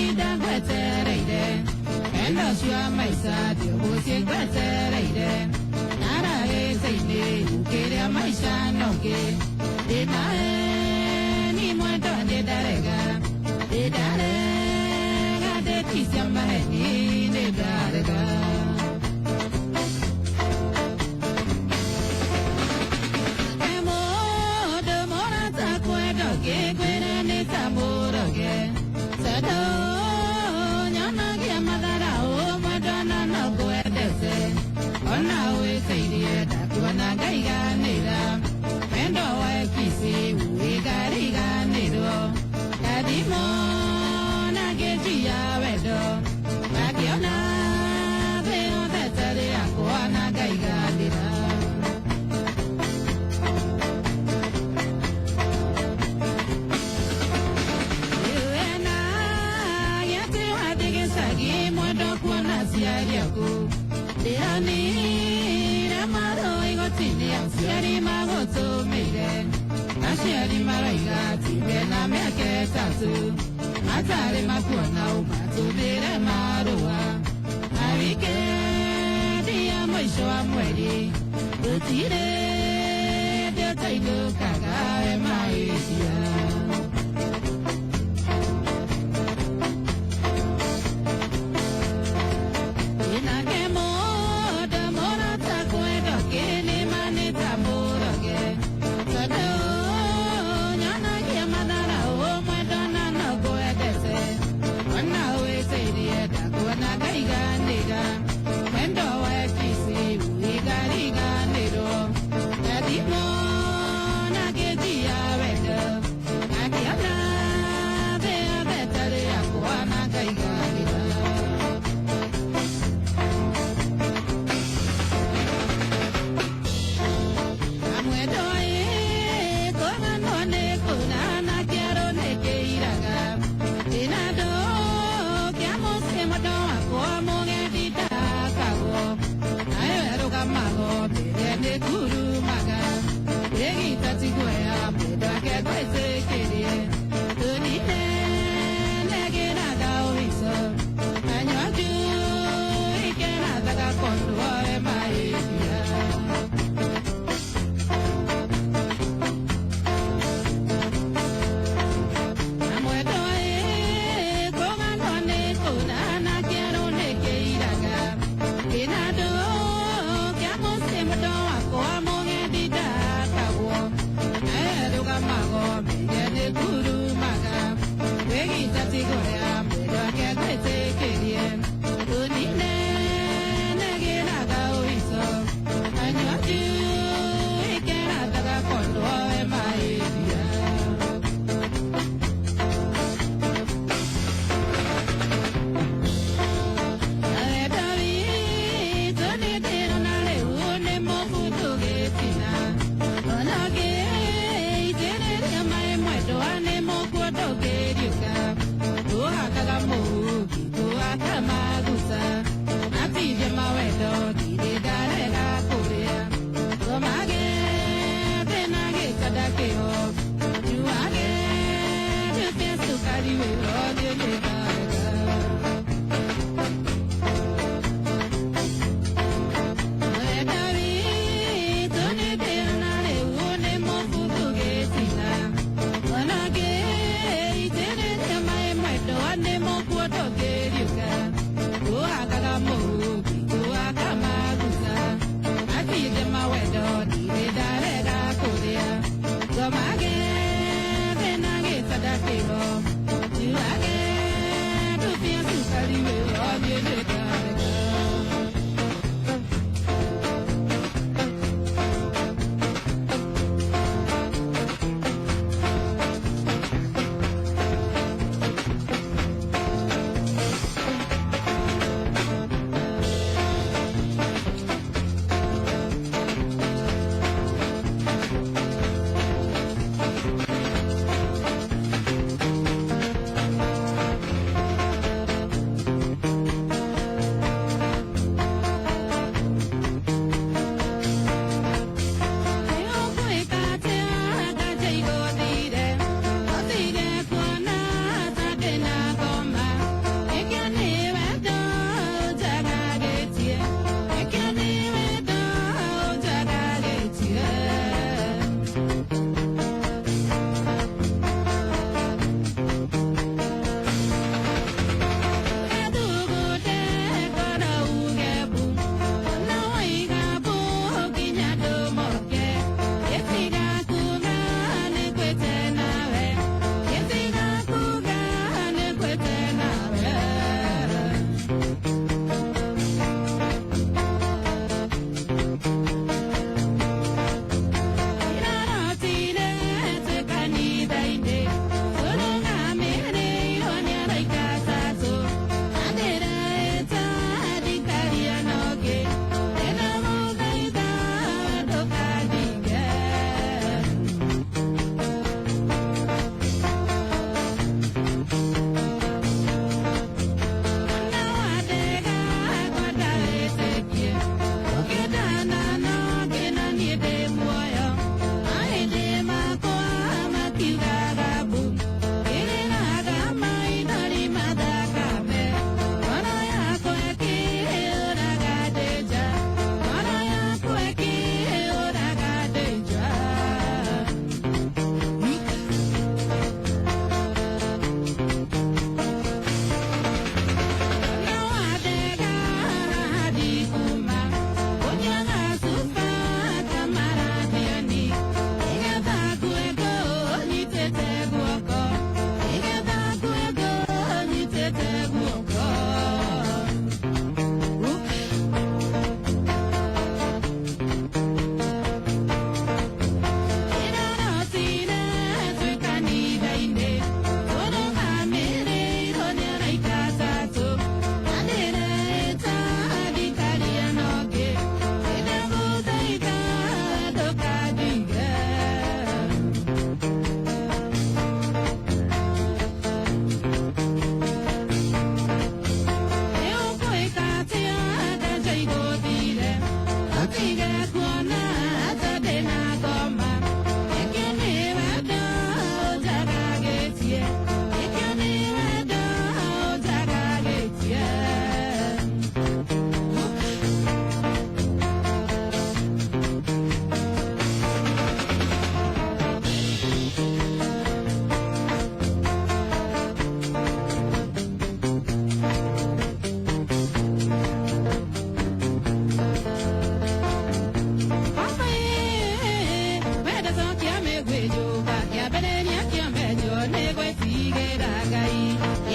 Ndĩgũtinda ngwetereire endo cia maica ndĩgũthiĩ ngwetereire nararĩte-inĩ ũkĩrĩa maica nongĩ ndĩnae ni mwendo ndĩndarega ndĩndarega ndĩticia maheni ndĩndarega. Mũndũ mũrata kwendo ngĩkwĩra nĩ ta mũroge tondũ nyonagia matharau mwendana no ngwendete ona wĩtĩirie ndakuona ngaiganĩra wendo wa kisi wĩgariganĩrwo ngathimwo na ngĩnjia wendo ngakĩona thĩ yothe tarĩ yakwa na ngaiganĩra. Ndĩronire marũa igoti-inĩ aciari magũtũmĩire aciari maroiga tiwe na mĩaka ĩtatũ matarĩ makuona ũmatũmĩre marũa na wikendi ya mũico wa mweri gũtirĩ hĩndĩ ũtainũkaga we maĩcia. Inake mũndũ mũrata kwendo kĩnĩma nĩ ta mũroge tondũ nyonagia matharau mwendana no ngwendete ona wĩtĩirie ndakuona ngaiganĩra wendo wa kisi wĩgariganĩrwo ngathimwo na ngĩnjia wendo ngakĩona thĩ yothe tarĩ yakwa na ngaiganĩra. Amwendo ĩ kũganwo nĩ kũna na kĩaro nĩ kĩiraga ndĩna ndũ kĩa mũciĩ mwendo wakwa mũgendi ndakagwo nayo ĩrũgamago mbere nĩ kurumaga ĩgita tiguoya mwendo ake ngwĩtĩkĩrie tũnine negĩraga ũhico nanyua njui ikerathaga kondwo we maĩria. Mwendo ĩ kũganwo nĩ kũna na kĩaro nĩ kĩiraga ndĩna ndũ kĩa mũciĩ mwendo wakwa mũgendi ndakagwo nayo ĩrũgamago mbere nĩ kurumaga wĩgita tigũrĩa mwendo ake ngwĩtĩkĩrie tũnine negĩraga ũico nanyua njui ikerathaga kondwo we maĩria. Wendo witũ nĩ ndĩrona rĩu nĩ mũbuthu gĩtina ona ngĩitĩrĩria maĩ mwendwa nĩ mũkuo ndũngĩriũka tũhakaga mũhu tũhaka maguta atithie mawendo ndirĩ ndarega kũrĩa ngomage thĩ na gĩtanda kĩho nyuage ndutie cukari wĩho niĩ nĩ ndarega. Wendo witũ nĩ ndĩrona rĩu nĩ mũbuthu gĩtina ona ngĩitĩrĩria maĩ mwendwa nĩ mũkuo ndũngĩriũka tũhakaga mũhu tũhaka maguta atithie mawendo ndirĩ ndarega kũrĩa ngomage thĩ na gĩtanda kĩho nyuage ndutie cukari wĩho niĩ nĩ ndarega.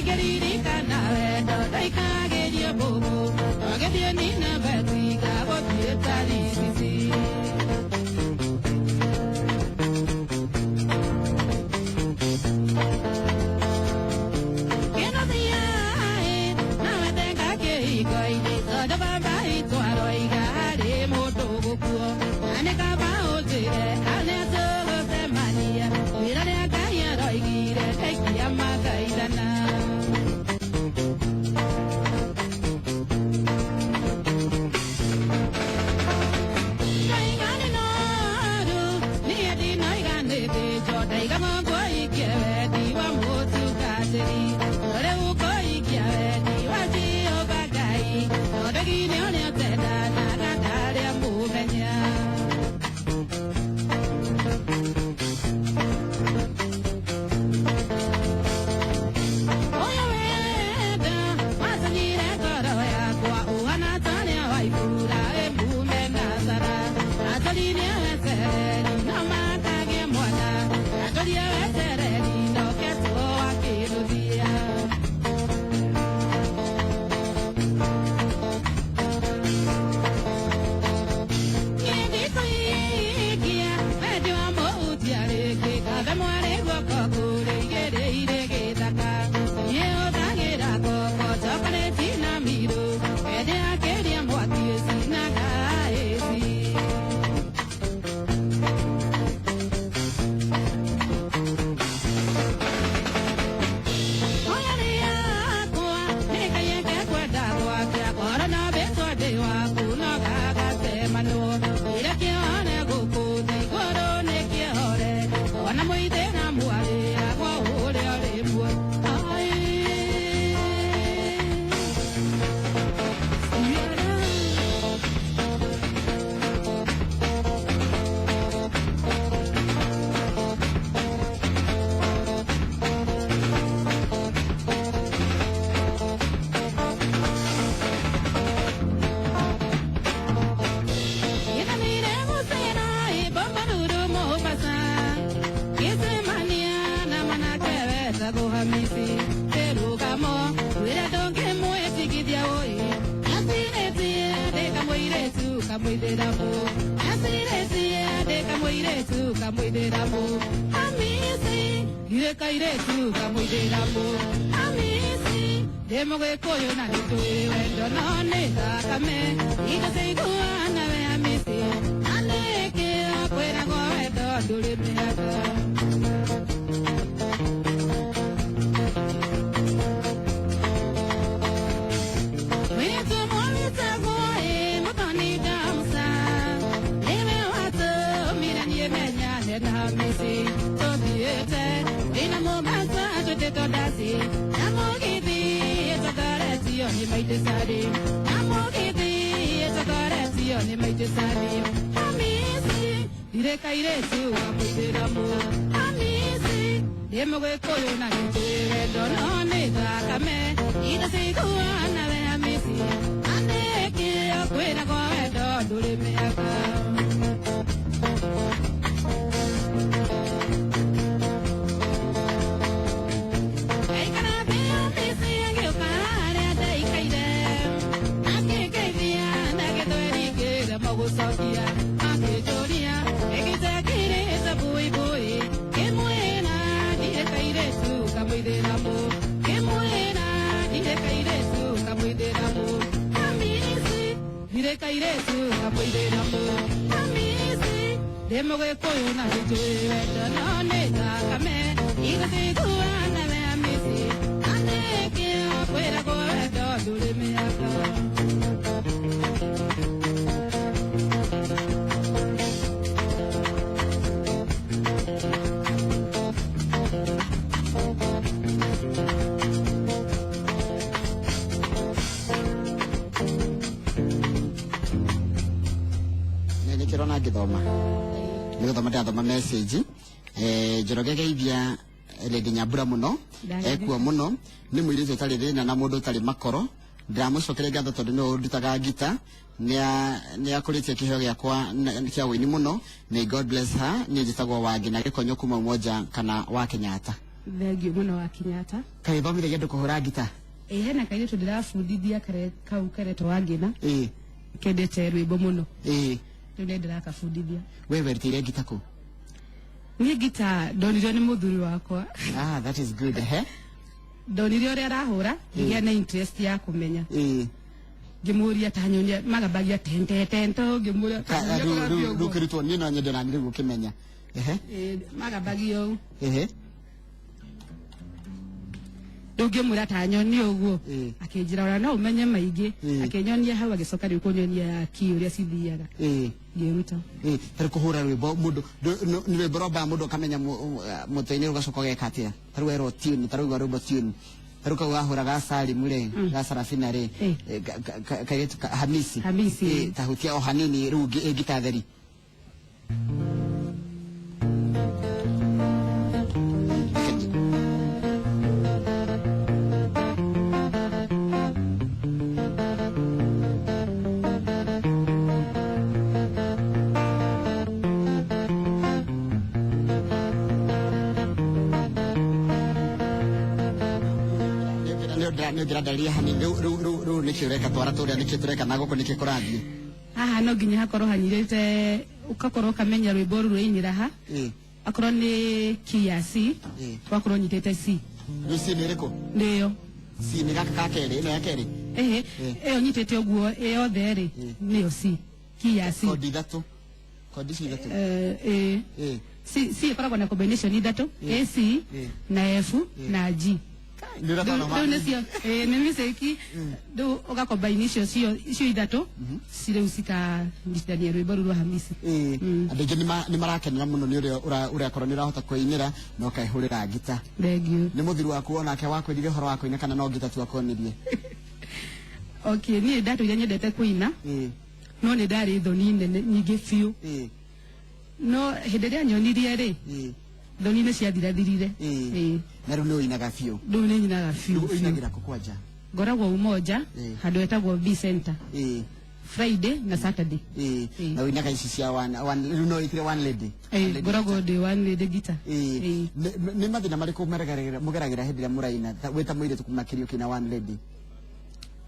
Ingĩririkana wendo ndaikagĩrio mbũgũ Ogĩthiĩ nina betiga gũthiĩ taricici. Nĩgũthoma ndĩrathoma message Njoroge geithia Lady Nyambura mũno ekuo mũno nĩ mũirĩtu ũtarĩ thĩna na mũndũ ũtarĩ makoro ndĩramũcokeria ngatho tondũ nĩwe ũndutaga ngita nĩ akũrĩtie kĩheo gĩakwa kĩa ũini mũno. May God bless her. Niĩ njĩtagwo Wangĩ na Gĩkonyo kuma Umoja kana wa Kenyatta. Thengio mũno wa Kenyatta. Kaithomithagia andũ kũhũra ngita? Ĩ, hena kairĩtu ndĩrabundithia kare kau karetwo Wangĩna. Kendete rwĩmbo mũno. Rĩu nĩ ndĩrakabundithia. We werutĩire ngita kũ? Niĩ ngita ndonirio nĩ mũthuri wakwa. Ah, that is good. Ehe. Ndonire ũrĩa arahũra, ngĩgĩa na interest ya kũmenya. Ngĩmũria ta nyonia magambagia tente tento, ngĩmũria ta nyonia kũrambia Rĩu ũguo. kĩrutwo niĩ no nyende nani rĩu gũkĩmenya. Ehe. Ĩ, magambagia ũũ. Ehe. Rĩu ngĩmwĩra ta nyonie ũguo. Akĩnjĩra ona no ũmenye maingĩ. Akĩnyonia hau, agĩcoka rĩu kũnyonia ki ũrĩa cithiaga. Ngĩruta. Tarĩ kũhũra rwĩmbo mũndũ nĩ rwĩmbo rwambaga mũndũ akamenya mũtwe-inĩ, ũgacoka ũgeka atĩa? Tarĩu werwo tune, tarĩu wa rwĩmbo tune, tarĩu kau wahũra ga Salim rĩ, ga Sarafina rĩ, kairĩtu Hamisi. Hamisi. Ta hutia o hanini rĩu ĩ ngita theri. Nĩ ũngĩrandaria hanini rĩu nĩkĩ ũreka, twara tũrĩa nĩkĩ tũreka na gũkũ nĩkĩ kũrathiĩ? Haha no nginya hakorwo hanyirĩte, ũgakorwo ũkamenya rwĩmbo rũu rũrainĩra ha. Akorwo nĩ key ya C, wakorwo ũnyitĩte C. Rĩu C nĩ ĩrĩkũ? Nĩyo. C nĩ gaka ka kerĩ, ĩno ya kerĩ? Ĩhĩ, ĩyo nyitĩte ũguo ĩyothe rĩ, nĩyo C, key ya C. Kodi ithatũ, kodi ici ithatũ? Ĩ. C, C ĩkoragwo na combination ithatũ, A C na F na G. Nĩ ũratana. Rĩu nĩcio, nĩ mistake. Rĩu ũgacombine icio cio icio ithatũ, rĩu cikanyitithania rwĩmbo rũu rwa Hamisi. Andũ aingĩ nĩ marakenera mũno nĩ ũrĩa ũrakorwo nĩ ũrahota kwĩinĩra na ũkaihũrĩra ngita. Thank you. Nĩ mũthuri waku onake wakwĩrire ũhoro wa kũina kana no ngita tu akuonirie? Okay, niĩ ndatũire nyendete kũina, no nĩ ndarĩ thoni nene nyingĩ biũ. No hĩndĩ ĩrĩa nyonirie rĩ, thoni nĩ ciathirathirire. Na rĩu nĩ ũinaga biũ? Rĩu nĩ nyinaga biũ. Rĩu Biũ. ũinagĩra kũ kwanja? Ngoragwo Umoja, handũ hetagwo B Center, Friday na Saturday. Na ũinaga ici cia one one, rĩu no wĩkire one lady? One lady. Ngoragwo ndĩ one lady guitar. Nĩ mathĩna marĩkũ mũgeragĩra hĩndĩ ĩrĩa mũraina wĩ ta mũirĩtu makĩria ũkĩina one lady?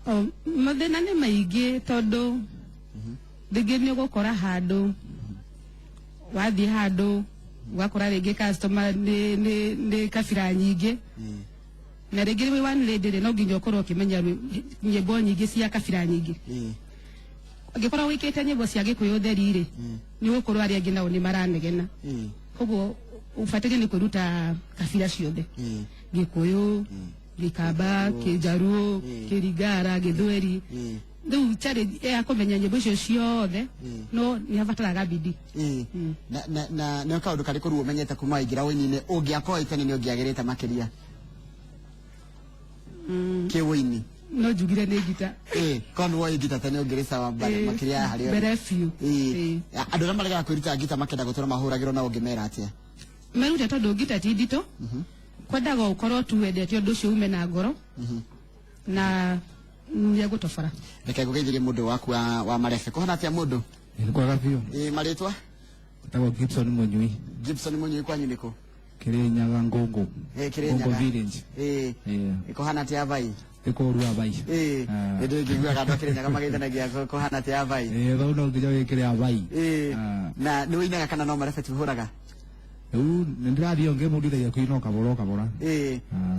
O, mathĩna nĩ maingĩ, tondũ rĩngĩ nĩ ũgũkora handũ wathiĩ handũ ũgakora rĩngĩ customer nĩ kabira nyingĩ, na rĩngĩ wĩ one lady rĩ, no nginya ũkorwo ũkĩmenya nyĩmbo nyingĩ cia kabira nyingĩ. Angĩkorwo wĩkĩte nyĩmbo cia Gĩkũyũ theri rĩ, nĩ ũgũkorwo arĩa angĩ nao nĩ maranegena. Koguo ũbataire nĩ kwĩruta kabira ciothe, Gĩkũyũ, Gĩkamba, Kĩnjaruo, Kĩringara, Gĩthweri. Rĩu challenge ya kũmenya nyĩmbo icio ciothe, no nĩ habataraga bidii. Na nĩ kaũndũ karĩkũ rĩu ũmenyete kuma waingĩra ũini-inĩ ũngĩakorwo tene nĩ ũngĩagĩrĩte makĩria kĩũini? No njugire nĩ ngita. Korwo nĩ woĩ ngita tene ũngĩrĩ sawa mbere makĩria ya harĩa ũrĩ. Mbere biũ. Andũ arĩa maregaga kwĩruta ngita makenda gũtũra mahũragĩrwo na ũngĩmera atĩa? Merute, tondũ ngita ti nditũ. Kwendaga ũkorwo tu wendete ũndũ ũcio, ume na ngoro na nĩ egũtobora. Reke ngũgeithĩrie mũndũ waku wa marebe. Kũhana atĩa mũndũ? Nĩ kwega biũ. Marĩtwa? Etagwo Gibson Mũnyui. Gibson Mũnyui, kwanyu nĩkũ? Kĩrĩnyaga Ngũngũ. Kĩrĩnyaga. Ngũngũ village. Kũhana atĩa vai? Ĩkũru abai. Hĩndĩ ĩngĩ andũ a Kĩrĩnyaga mageithanagia kũhana atĩa abai. Thau no nginya wĩkĩre abai. Na nĩ ũinaga kana no marebe tu ũhũraga? Rĩu nĩ ndĩrathiĩ o ngĩbundithagia kũina o kabora o kabora.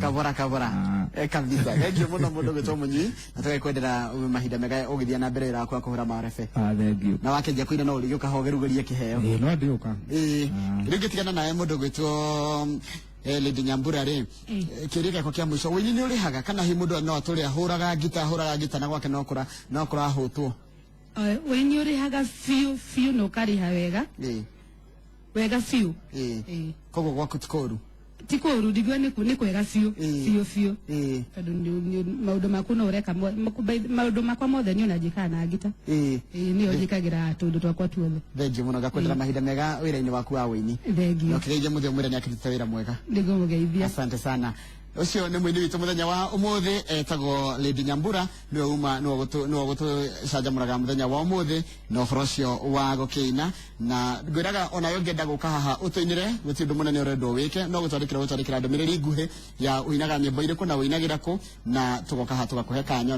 Kabora kabora. Kabisa, thank you mũno mũndũ gwĩtwo Mũnyui, na tũgakwendera mahinda mega ũgĩthiĩ na mbere wĩra waku wa kũhũra marebe. Ah, thank you. Na wakĩnjia kũina no ũrĩgĩũka ho ũgerugerie kĩheo. No ndĩũka. Rĩu ngĩtigana nawe mũndũ gwĩtwo Lady Nyambura rĩ, kĩũria gĩakwa kĩa mũico, ũini nĩ ũrĩhaga kana hihi mũndũ no atũre ahũraga ngita na gwake no kũra no kũrahũtwo? Ũini ũrĩhaga biũ biũ na ũkarĩha wega, wega biũ. Koguo gwaku ti kũũru? Ti kũũru, ndigua nĩ kwega biũ, biũ biũ, tondũ maũndũ maku no ũreka maũndũ makwa mothe niĩ ona njĩkaga na ngita. Nĩyo njĩkagĩra tũndũ twakwa tuothe. Thengiũ mũno, ngakwendera mahinda mega wĩra-inĩ waku wa ũini. Thengiũ. Na ũkĩgeithia mũthĩ ũmwĩre nĩ akĩrutĩte wĩra mwega. Nĩngũmũgeithia. Asante sana. Ucio nĩ mũini witũ mũthenya wa ũmũthĩ, etagwo Lady Nyambura, nĩwe uma nĩwe gũtũcanjamũraga mũthenya wa ũmũthĩ na ũhoro ũcio wa gũkĩina. Na ngwĩraga onawe ũngĩenda gũka haha ũtũinĩre, gũtirĩ ũndũ mũnene ũrendwo wĩke, no gũtwandĩkĩra ndũmĩrĩri nguhĩ ya ũinaga nyĩmbo irĩkũ na ũinagĩra kũ, na tũgoka haha tũgakũhe kanya.